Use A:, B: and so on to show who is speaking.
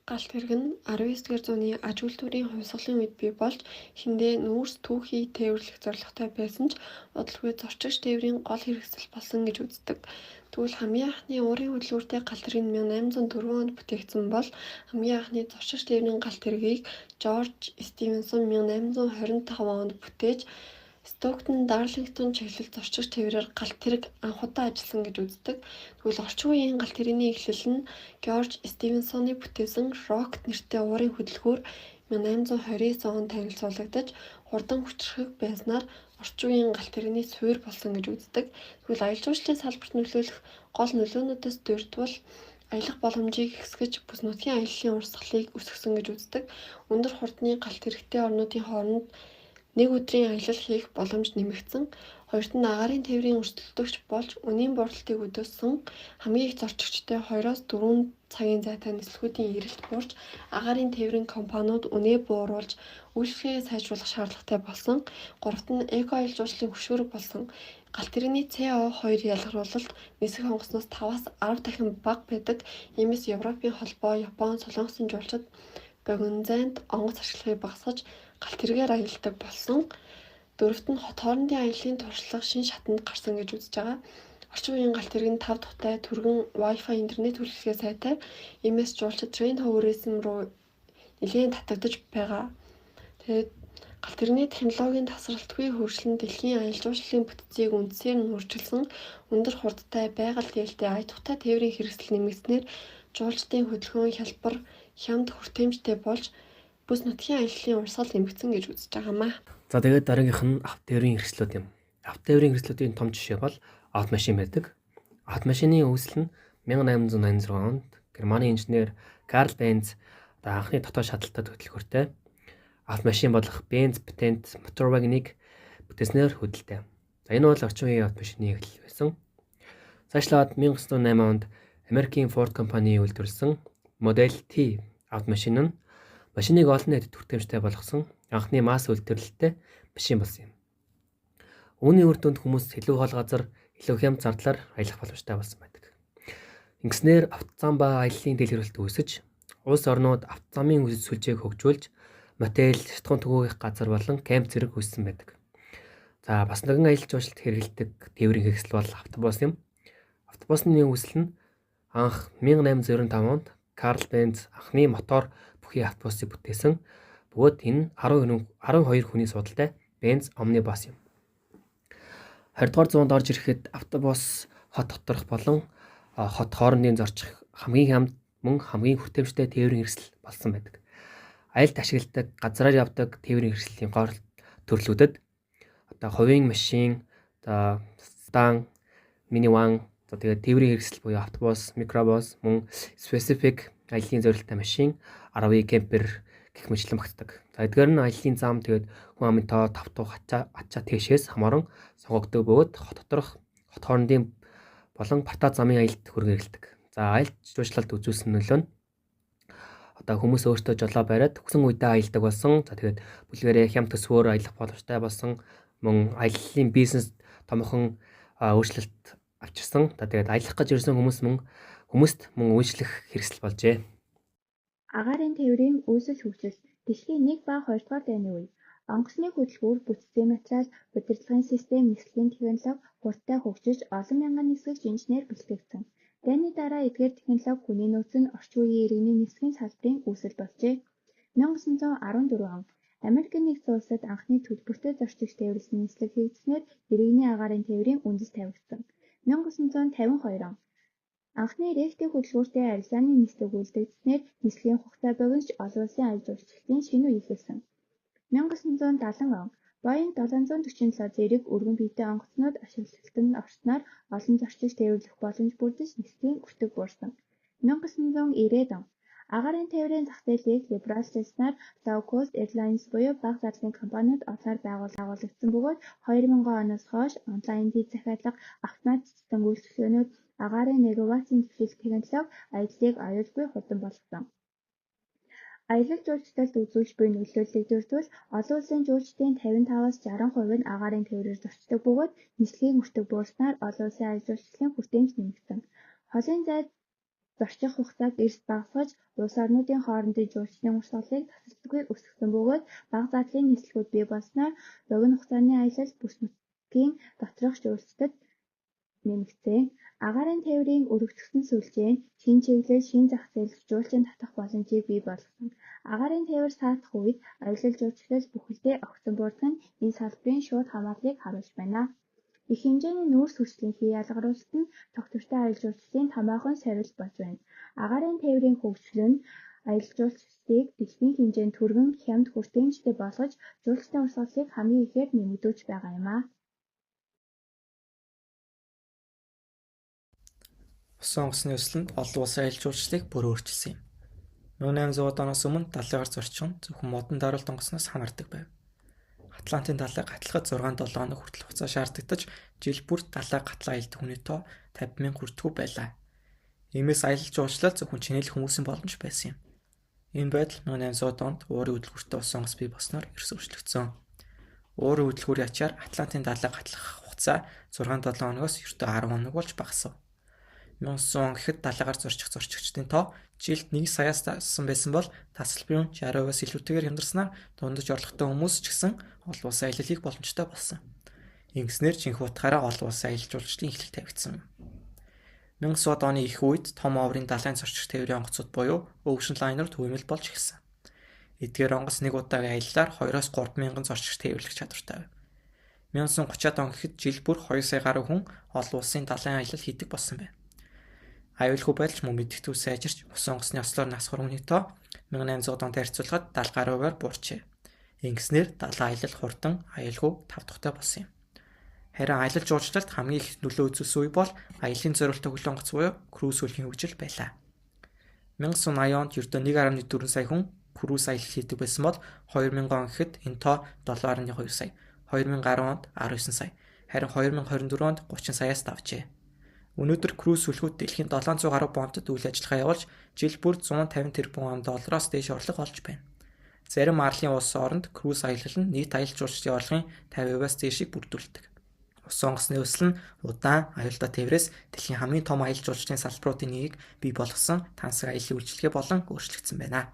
A: Галт тэрэг нь 19-р зууны аж үйлдвэрийн хувьсгалын үед бий болж, эхэндээ нүүрс түүхий тээвэрлэх зорилготой байсан ч удалгүй зорчигч тээврийн гол хэрэгсэл болсон гэж үздэг. Тэгвэл хамгийн анхны уурын хөдөлгүүртэй галт тэрэг нь 1804 онд бүтээгдсэн бол хамгийн анхны зорчигч тээврийн галт тэргийг Жорж Стивенсон 1825 онд бүтээж Стоктон Дарлингтон чиглэлд зорчигч тээврээр галт тэрэг анх удаа ажилласан гэж үздэг. Тэгвэл орчин үеийн галт тэрэгний эхлэл нь Георг Стивенсоны бүтээсэн Рокет нэртэй уурын хөдөлгүүр 1829 онд танилцуулагдаж, хурдан хүчирхэг байснаар орчин үеийн галт тэрэгний суурь болсон гэж үздэг. Тэгвэл аялал жуулчлалын салбарт нөлөөлөх гол нөлөөнүүдээс дурдвал аялах боломжийг ихэсгэж, бүс нутгийн аяллын урсгалыг өсгөсөн гэж үздэг. Өндөр хурдны галт тэрэгтэй орнуудын хооронд нэг өдрийн аялал хийх боломж нэмэгдсэн. Хоёрт нь агаарын тээврийн өрсөлдөгч болж үнийн бууралтыг өдөөсөн, хамгийн их зорчигчтой 2-оос 4 цагийн зайтай нислэгүүдийн эрэлт буурч, агаарын тээврийн компаниуд үнээ бууруулж, үйлчилгээгээ сайжруулах шаардлагатай болсон. Гуравт нь эко аялал жуулчлалын хөшүүрэг болсон. Галт тэрэгний CO2 ялгаруулалт нисэх онгоцноос 5-аас 10 дахин бага байдаг. Иймээс Европын холбоо, Япон, Солонгосын жуулчид богино зайд онгоц ашиглахыг багасгаж, галт тэргээр аялдаг болсон. Дөрөвт нь хот хоорондын аяллын туршлага шинэ шатанд гарсан гэж үзэж байгаа. Орчин үеийн галт тэрэг нь 5 тухтай түргэн Wi-Fi интернет хүртэлхээ сайтай. Иймээс жуулчид train tourism руу нэлээн татагдаж байгаа. Тэгээд галт тэрэгний технологийн тасралтгүй хөгжил нь дэлхийн аялал жуулчлалын бүтцийг үндсээр нь өөрчилсөн. Өндөр хурдтай, байгальд ээлтэй, ая тухтай тээврийн хэрэгсэл нэмэгдсэнээр жуулчдын хөдөлгөөн хялбар, хямд, хүртээмжтэй болж, бүс нутгийн аяллын урсгал нэмэгдсэн гэж үзэж байгаамаа.
B: За, тэгээд дараагийнх нь автотээврийн хэрэгслүүд юм. Автотээврийн хэрэгслүүдийн том жишээ бол автомашин байдаг. Автомашины үүсэл нь 1886 онд Германы инженер Карл Бенз одоо анхны дотоод шатлалтай хөдөлгөөртэй автомашин болох Benz Patent Motorwagen-ыг бүтээснээр хөдөлтэй. За, энэ бол орчин үеийн автомашины эхлэл байсан. Цаашлаад 1908 онд Америкийн Ford компани үйлдвэрлэсэн Model T автомашин нь машиныг олон нийтэд хүртээмжтэй болгосон анхны масс үйлдвэрлэлтэй машин болсон юм. Үүний үр дүнд хүмүүс илүү хол газар, илүү хямд зардлаар аялах боломжтой болсон байдаг. Ингэснээр автозам ба аяллын дэлгэрэлт үүсэж, улс орнууд автозамын сүлжээг хөгжүүлж, мотел, шатахуун түгээх газар болон кемп зэрэг үүссэн байдаг. За, бас нэгэн аялал жуулчлалд хэрэглэдэг тээврийн хэрэгсэл бол автобус юм. Автобусны үүсэл нь анх 1895 онд Карл Бенз анхны мотор бүхий автобусыг бүтээсэн бөгөөд энэ 12 хүний суудалтай Benz Omnibus юм. 20 дугаар зуунд орж ирэхэд автобус хот доторх болон хот хоорондын зорчих хамгийн хямд, мөн хамгийн хүртээмжтэй тээврийн хэрэгсэл болсон байдаг. Аялалд ашигладаг, газраар явдаг тээврийн хэрэгслийн гол төрлүүдэд одоо хувийн машин, одоо седан, minivan, за тэгээд тээврийн хэрэгсэл буюу автобус, микробус, мөн specific аяллын зорилттой машин, RV, camper гэх мэтчлэн багтдаг. За, эдгээр нь аяллын зам, тэгээд хүн амын тоо, тав тух, ачаа ачаа тийшээс хамааран сонгогддог бөгөөд хот доторх, хот хоорондын болон партай замын аялалд хөрөнгө хэрэглэдэг. За, аялал жуулчлалд үзүүлсэн нөлөө нь одоо хүмүүс өөртөө жолоо бариад хүссэн үедээ аялдаг болсон. За, тэгээд бүлгээрээ хямд төсвөөр аялах боломжтой болсон. Мөн аяллын бизнес томоохон өөрчлөлт авчирсан. За, тэгээд аялах гэж ирсэн хүмүүс мөн хүмүүст мөн үйлчлэх хэрэгсэл болжээ.
C: Агаарын тээврийн үүсэл хөгжил. Дэлхийн 1 ба 2 дугаар дайны үе. Онгоцны хөдөлгүүр, бүтцийн материал, удирдлагын систем, нислэгийн технологи хурдтай хөгжиж, олон мянган нисгэгч инженер бэлтгэгдсэн. Дайны дараа эдгээр технологи хүний нөөц нь орчин үеийн иргэний нислэгийн салбарын үүсэл болжээ. 1914 он. Америкийн Нэгдсэн Улсад анхны төлбөртэй зорчигч тээвэрлэсэн нислэг хийгдсэнээр иргэний агаарын тээврийн үндэс тавигдсан. 1952 он. Анхны ректийн хөдөлгүүртэй арилжааны нислэг үйлдэгдсэнээр нислэгийн хугацаа богинож, олон улсын аялал жуулчлалын шинэ үе эхэлсэн. 1970 он. Боинг 747 зэрэг өргөн биетэй онгоцнууд ашиглалтанд орсноор олон зорчигч тээвэрлэх боломж бүрдэж, нислэгийн өртөг буурсан. 1990 он. Агаарын тээврийн зах зээлийг либералчилснаар Low Cost Airlines буюу бага зардлын компаниуд олноор байгуулагдсан бөгөөд 2000 оноос хойш онлайн дэд захиалга, автоматжуулсан үйлчилгээнүүд, агаарын навигацийн дэвшилт технологи аяллыг аюулгүй хурдан болгосон. Аялал жуулчлалд үзүүлж буй нөлөөллийг дурдвал олон улсын жуулчдын 55-аас 60% нь агаарын тээврээр зорчдог бөгөөд нислэгийн өртөг буурснаар олон улсын аялал жуулчлалын хүртээмж нэмэгдсэн. Холын зай Зорчих хугацааг эрс багасгаж, улс орнуудын хоорондын жуулчдын урсгалыг тасралтгүй өсгөсөн бөгөөд бага задлын нислэгүүд бий болсноор богино хугацааны аялал бүс нутгийн доторх жуулчдад нэмэгдсэн. Агаарын тээврийн өргөтгөсөн сүлжээ нь шинэ чиглэл, шинэ зах зээлд жуулчин татах боломжийг бий болгосон. Агаарын тээвэр саатах үед аялал жуулчлал бүхэлдээ огцом буурдаг нь энэ салбарын шууд хамаарлыг харуулж байна. Их хэмжээний нүүрс хүчлийн хий ялгаруулалт нь тогтвортой аялал жуулчлалын томоохон сорилт болж байна. Агаарын тээврийн хөгжил нь аялал жуулчлалыг дэлхийн хэмжээнд түргэн, хямд, хүртээмжтэй болгож, жуулчдын урсгалыг хамгийн ихээр нэмэгдүүлж байгаа юм аа.
D: Усан онгоцны өсөл нь олон улсын аялал жуулчлалыг бүр өөрчилсөн юм. 1800 оноос өмнө далайгаар зорчих нь зөвхөн модон даруулт онгоцноос хамаардаг байв. Атлантын далайг гатлахад 6-7 хоног хүртэл хугацаа шаардагдаж, жил бүр далай гатлан аялдаг хүний тоо 50 мянга хүрдэггүй байлаа. Иймээс аялал жуулчлал зөвхөн чинэлэх хүмүүсийн боломж байсан юм. Энэ байдал 1800 онд уурын хөдөлгүүртэй усан онгоц бий болсноор эрс өөрчлөгдсөн. Уурын хөдөлгүүрийн ачаар Атлантын далайг гатлах хугацаа 6-7 хоногоос ердөө 10 хоног болж багасав. 1900 он гэхэд далайгаар зорчих зорчигчдын тоо жилд 1 саяас дассан байсан бол тасалбарын 60%-аас илүүтэйгээр хямдарснаар дундаж орлоготой хүмүүс ч гэсэн олон улсын аялал хийх боломжтой болсон. Ингэснээр жинхэнэ утгаараа олон улсын аялал жуулчлалын эхлэл тавигдсан юм. 1900 оны их үед том оврын далайн зорчих тээврийн онгоцууд буюу Ocean Liner түгээмэл болж эхэлсэн. Эдгээр онгоц нэг удаагийн аяллаар 2-оос 3 мянган зорчигч тээвэрлэх чадвартай байв. 1930-ад он гэхэд жил бүр 2 сая гаруй хүн олон улсын далайн аялал хийдэг болсон байна. Аюулгүй байдал ч мөн мэдэгдүү сайжирч усан онгоцны ослоор нас хүний тоо 1800 онд харьцуулахад 70 гаруйгаар буурчээ. Ингэснээр далайн аялал хурдан, аюулгүй, тав тухтай болсон юм. Харин аялал жуулчлалд хамгийн их нөлөө үзүүлсэн үе бол аяллын зориултын хөлөө онгоц буюу круиз хөлгийн хөгжил байлаа. 1980 онд ердөө 1.4 сая хүн круиз аялал хийдэг байсан бол 2000 он гэхэд энэ тоо 7.2 сая, 2010 онд 19 сая, харин 2024 онд 30 саяас давжээ. Өнөөдөр круиз сүлгүүд дэлхийн 700 гаруй бомтод үйл ажиллагаа явуулж жил бүр 150 тэрбум доллароос дээш орлого олж байна. Зарим арлын улс оронд круиз аялал нь нийт аялал жуулчлалын орлогын 50%-аас дээшийг бүрдүүлдэг. Усан онгоцны өсөл нь удаан аюултай тээврээс дэлхийн хамгийн том аялал жуулчлалын салбаруудын нэгийг бий болгосон тансаг аяллаа үйлчилгээ болон өөрчлөгдсөн байна.